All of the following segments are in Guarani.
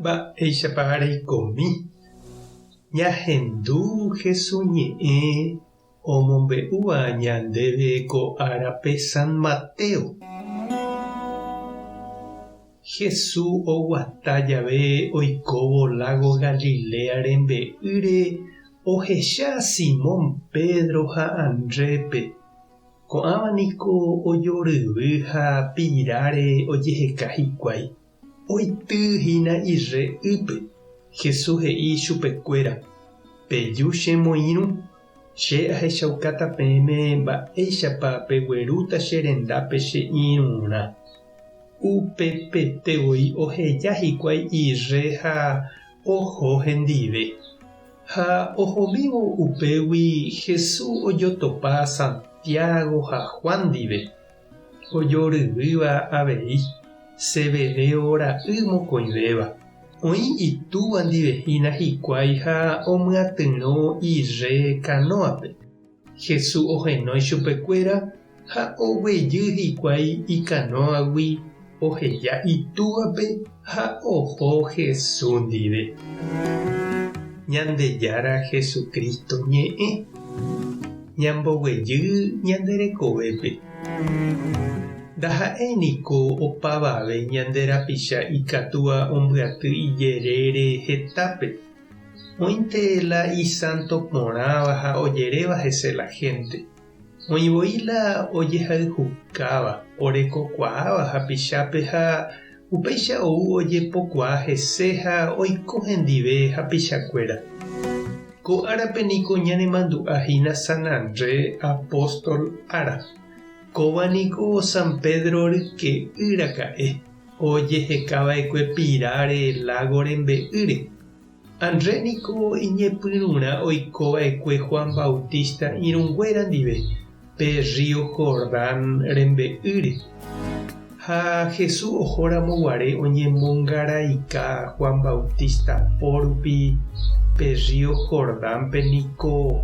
Mba'éichapa reikomi? Ñahendu Hesu ñe'ẽ omombe'úva ñandéve ko árape San Mateo. Hesu oguata jave oikóvo lágo Galilea rembe'ýre ohecha Simón Pedro ha Andrépe. Ko'ãva niko ojoryvy ha piráre ojeheka hikuái. Oity hína irre ýpe. Jesús he'i ichupekuéra, Peju che moirũ, che ahechaukáta peẽme mba'éichapa peguerúta che rendápe che irũrã. Upepete voi oheja hikuái irre ha oho hendive. Ha ohomívo upégui Jesús ojotopa Santiago ha Juan ndive. Ojoryvýva avei, Zebedeo ra'y mokõivéva. Oĩ itúva ndive hína hikuái ha omyatyrõ irre kanóape. Jesús ohenói chupekuéra ha oguejy hikuái ikanóagui oheja itúvape ha oho Jesús ndive. Ñandejára Jesucristo ñe'ẽ. Ñamboguejy ñande rekovépe. Ndaha'éi niko opavave ñande rapicha ikatúva ombyaty ijerére hetápe. Oĩnte la isánto porãva ha ojeréva hese la hénte. Oĩ voi la ojehayhukáva, orekokuaáva hapichápe ha upéicha ou ojepokuaa hese ha oiko hendive hapichakuéra. Ko árape niko ñanemandu'a hína San André apóstol ára. Kóva niko San Pedro ryke'y raka'e, ojehekava'ekue piráre lágo rembe'ýre. André niko iñepyrũrã oiko va'ekue Juan Bautista irũnguéra ndive pe rrío Jordán rembe'ýre. Ha Jesús oho ramo guare oñemongaraika Juan Bautista po rupi pe rrío Jordánpe niko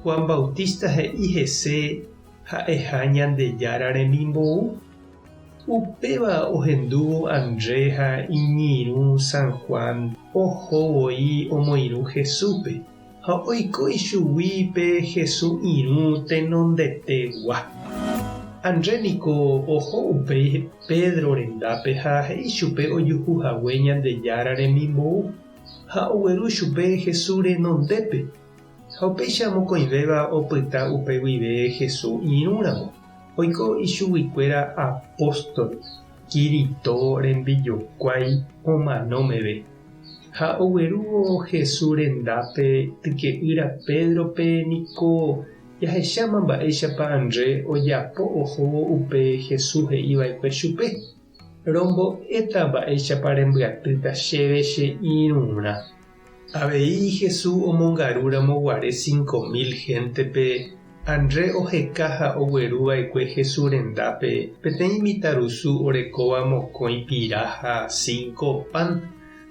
Juan Bautista he'i hese ha'eha Ñandejára remimbou. Upéva ohendúvo André ha iñirũ San Juan oho voi omoirũ Jesúspe, ha oiko ichugui pe Jesús irũ tenondetegua. André niko oho upéi Pedro rendápe ha he'i chupe ojuhu hague Ñandejára remimbou, ha ogueru chupe Jesús renondépe. Ha upéicha mokõivéva opyta upe guive Jesús irũramo. Oiko ichuguikuéra apóstol Kirito rembijokuái omano meve. Ha oguerúvo Jesús rendápe tyke'ýra Pédrope niko jahecháma mba'éichapa André ojapo ohóvo upe Jesús he'i va'ekue chupe, Rombo'éta mba'éichapa rembyatýta chéve che irũrã. Avei Jesús omongarúramo guare 5000 héntepe, André oheka ha ogueru va'ekue Jesús rendápe peteĩ mitãrusu orekóva mokõi pira ha cinco pan,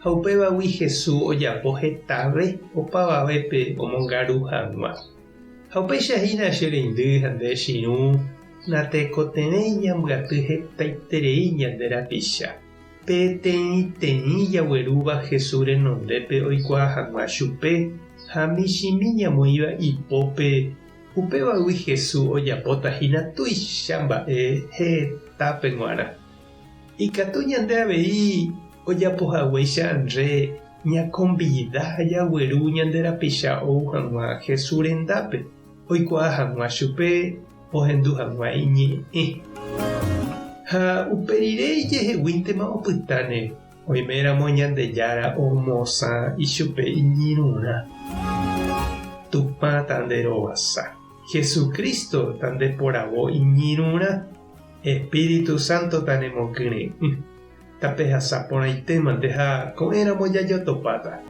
ha upévagui Jesús ojapo hetave opavavépe omongaru hag̃ua. Ha upéicha hína che reindy ha nde che irũ, natekotevẽi ñambyaty hetaiterei ñande rapicha. Peteĩteĩ jaguerúva Jesús renondépe oikuaa hag̃ua chupe ha michĩmi ñamoĩva ipópe, upévagui Jesús ojapóta hína tuicha mba'e hetápe g̃uarã. Ikatu ñande avei ojapohaguéicha André ñakombida ha jagueru ñande rapicha ou hag̃ua Jesús rendápe oikuaa hag̃ua chupe ohendu hag̃ua iñe'ẽ. Ha upe rire ijeheguíntema opytáne oiméramo Ñandejára omosã ichupe iñirũrã. Tupã tanderovasa. Jesucristo tandeporavo iñirũrã. Espíritu Santo tanemokyre'ỹ. Tapehasa porãitémante ha ko'ẽramo jajotopáta.